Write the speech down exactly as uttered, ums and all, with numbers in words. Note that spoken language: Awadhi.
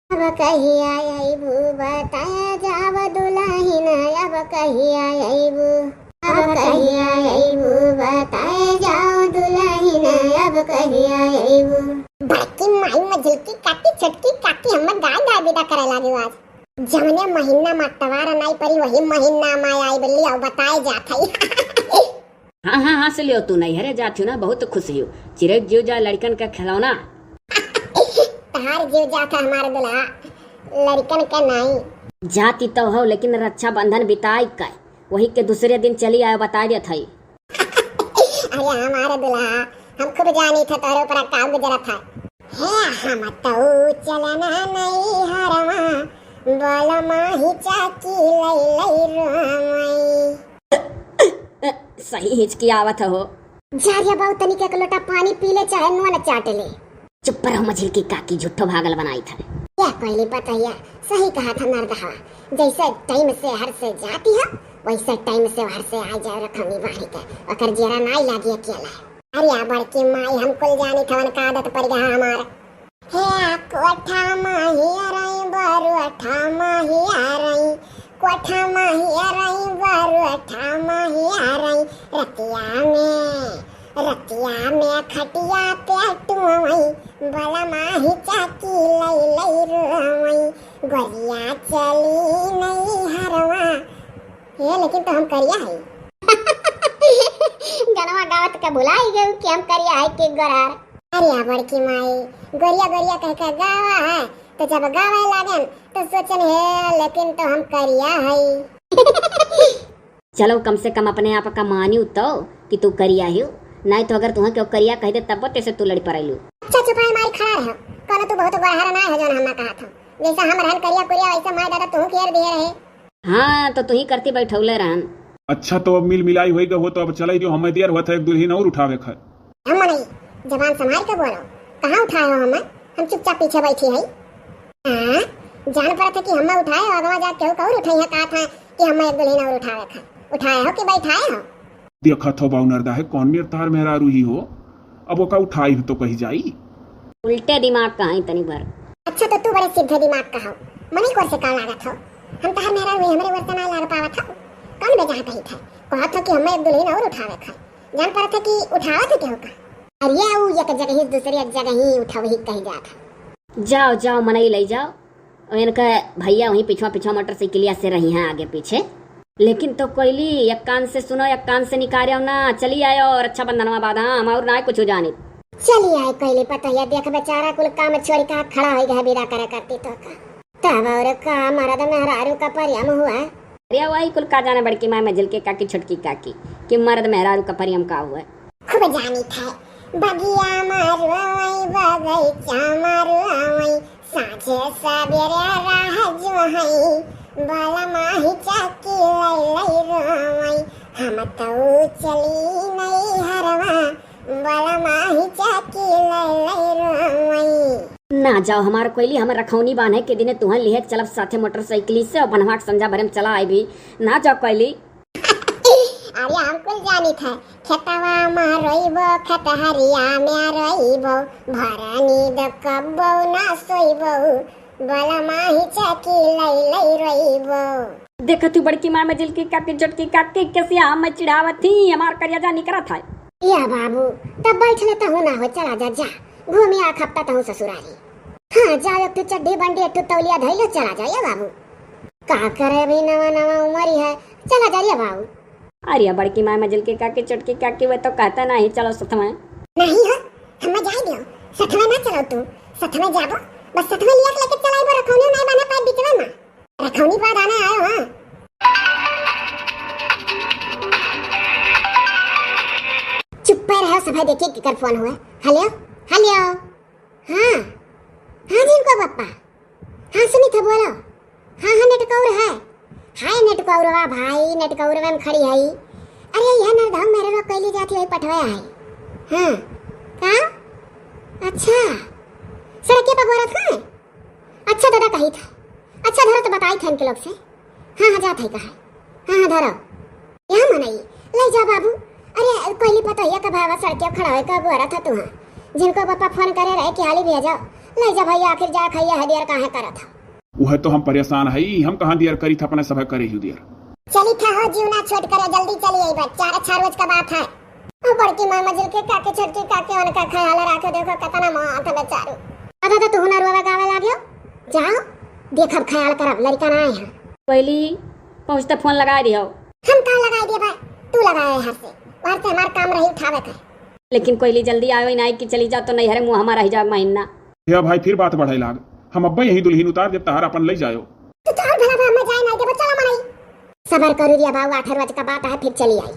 अब कहिया अइबू बताए जाव दुलहिन, अब कहिया अइबू, अब कहिया अइबू बताए जाव दुलहिन, अब कहिया अइबू। बड़की माई, मझिलकी काकी, छोटकी काकी, हम्मे गाय गाय विदा करे लागी आज। जवने महीना मा अतवार नाई परी, वही महीना मा आई बल्ली, अब बताए जात है। हाँ, हाँ, हँस लियो तू, नैहरे जात हो ना, बहुत खुश हो। चिरक जीव जा लड़कन का खिलौना। तहार जीव जात है हमार दुल्हा, लड़कन का नाई। जाती तो हो, लेकिन रक्षाबंधन बिताई का, वही के दूसरे दिन चली आयो, बताए देत हई। अरे हमार दुल्हा, हम खूब जानी थे तोहरे ऊपर का गुजरत है। हे हम तऊ चलना नैहरवा, बलमा ही चाकी लई लई रोवई। सही हिचकी आवत हो। जा रे बाऊ, तनिक एक लोटा पानी पी ले, चाहे नून चाट ले। चुप रहो मझिलकी काकी, झूठो भागल बनाई था। या कोइली पतैया, सही कहा था मर्दहवा, जैसे टाइम से हर से जाती है, वैसे टाइम से हर से आ जाए रखौनी बांध के, ओकर जियरा नाई लागी अकेला। अरे बड़की माई, हम कुल जानी थवन का आदत पड़ गया हमार। हे कोठा माही अरई बरुठा माही अरई, कोठा माही अरई बरुठा माही अरई, रतिया में, रतिया में खटिया पे टुअई, बलमा ही चाकी लई लई रोवई, गोरिया चली नैहरवा। हे लेकिन तो हम करिया है। गनवा गावत का भुलाई गयू कि हम करिया है कि गोरार। अरे बड़की माई, गोरिया गोरिया कह के गावा है, तो जब गावे लागन तो सोचन हे लेकिन तो हम करिया है। चलो कम से कम अपने आप का मानियो तो कि तू करिया हो, नहीं तो अगर तुहे केहू करिया कह दे तब तेसे तू लड़ी परैलू। अच्छा चुप है, मारी खड़ा रहो, कौनो तू बहुत गोरहर ना है जौन हम ना कहत हो। जैसा हम रहन करिया कुरिया वैसे माई दादा तुहू घेर दिए रहे। हाँ, तो तुही करती बैठौले रहन। अच्छा, तो अब मिल मिलाई होई गए हो, तो अब चले दियो, हमें देर होत है, एक दुल्हिन और उठावे खाए। हम नहीं, जबान संभाल के बोलो, कहाँ उठाए हो हमें? हम चुपचाप पीछे बैठी है। हाँ, जान पड़त है कि हमें उठाए हो, अगवा जाके केहू और उठाई है, कहा था कि हमें एक दुल्हिन और उठावे खाए। उठाए हो कि बैठाए हो? देखत हो बाऊ नरदा है, कौन मेर तार मेहरारू ही हो, अब ओका उठाई हो तो कही जाई। उल्टे दिमाग का है तनी भर। अच्छा, तो तू बड़े सीधे दिमाग का हो, मनी कोर से का लागत हो? हम तहार मेहरारू ही, हमरे ओर से ना लाग पावत हो। कौन बेजात ही था? कहत हो कि हमें एक दुल्हिन और उठावे खाए। जान पड़त है कि उठावत है केहू का? अरे ऊ एक जगह ही दूसरे एक जगह ही उठावे ही कही जात है। जाओ, जाओ, मनई लई जाओ। और इनका भैया वहीं पिछवा, पिछवा मोटरसाइकिलिया से रही हैं आगे पीछे। लेकिन तो कोइली, एक कान से सुनो, एक कान से निकारो ना। चली आयो रक्षाबंधनवा बाद, हाँ, हम और ना कुछ जानी। चली आए कोइली पतैया, देख बेचारा कुल काम छोड़ के खड़ा हो गया, विदा करे करती तो का। तब और का मर्द मेहरारू का परियम हुआ। अरे वही कुल का जाने बड़की माई मझिलकी काकी, छोटकी काकी, कि मर्द मेहरारू का परियम का हुआ। खूब जानी था बगिया मारू आई, बगैचा मारू आई, साँझे सबेरे राह जो हई, बलमा ही चाकी लई लई रोवई। हम तऊ चली नैहरवा, बलमा ही चाकी लई लई रोवई। ना जाओ हमार कोइली, हम रखौनी बान्हे के दिने तुहन लिहे के चलब साथे मोटरसाइकिल से, और बन्हवा के संझा भरे में चला आइबी। ना जाओ कोइली। अरे हम कुल जानी था, खेतवा में रोइबो, खेतहरिया में रोइबो, भरा नींद कब्बो ना सोइबो, बलमा ही चाकी लई लई रोइबो। देखत हूँ बड़की माँ मझिलकी काकी, छोटकी काकी, कैसे हम चिढ़ावत ही, हमार करेजा निकरत है। या बाबू, तब बैठ ले तहु ना हो, चला जा, जा, घूमी आ खपता तहु ससुरारी। हाँ, जाओ, एक ठो चड्ढी बंडी, एक ठो तौलिया धइलो, चला जा, या बाबू। का करे, अभी नवा नवा उमर ही है, चला जा रे बाबू। अरे बड़की माँ मझिलकी काकी, छोटकी काकी, वे तो कहता नहीं, चलो सथवा। नहीं हो, हमें जाए दियो, सथवा ना चलो तू, सथवा जाबो, बस सथवा लिया के लेके चलाइबो, रखौनी नहीं बना पाए बिचवा में, रखौनी बाद आने आयो, हाँ। चुप्पे रहो सभे, देखिए केकर फोन हुआ। हेलो, हेलो, हाँ, हाँ जिनको पप्पा, हाँ सुनी थे बोलो। हाँ, हाँ, नेटकौर है। हाय नेटकौरवा भाई, नेटकौरवा में खड़ी है। अरे, यह नरधम मेरे लोग कैली जाती है, पठवा है। हाँ, का? अच्छा, सड़के पर बोलत है? अच्छा, दादा कही था। अच्छा, धरो तो बताई था इनके लोग से। हाँ, हाँ, जात है कहा। हाँ, हाँ, धरो। या मनई, ले जा बाबू। अरे, कोइली पतोहिया का भावा सड़के खड़ा होए का गोरा था तुहा। जिनको पापा फोन करे रहे कि हाली भेजो, ले जा भइया, आखिर जाए खइया है, देर काहे करत है? उहे तो हम परेशान हई, हम कहाँ देर करी था, अपने सभे करे ही देर। चली था हो, जीव ना छोट करे, जल्दी चली आई बस, चार अच्छा रोज का बात है। अब बड़की माँ मजिल के काके, छोटकी काके, उनका ख्याल राखे, देखो कितना माथ बेचारू। अब तो तू ना रोवे गावे लाग्यो, जाओ, देखब ख्याल करब, लड़का ना आए हैं। कोयली, पहुँचते फोन लगाए दियो। हम का लगाए दिए भाई, तू लगाए हर से, हर से हमार काम रही उठावे का। लेकिन कोयली जल्दी आयो ही ना कि चली जाओ तो नैहरे मुँह हमारा ही जाओ महीना। या भाई फिर बात बढ़े लाग, हम अब्बा यही दुल्हन उतार देब, तहार अपन ले जायो। तू तो और भला बा, मैं जाए ना देबो, चलो मनई। सबर करू रिया बाबू, आठ रोज का बात है, फिर चली आई।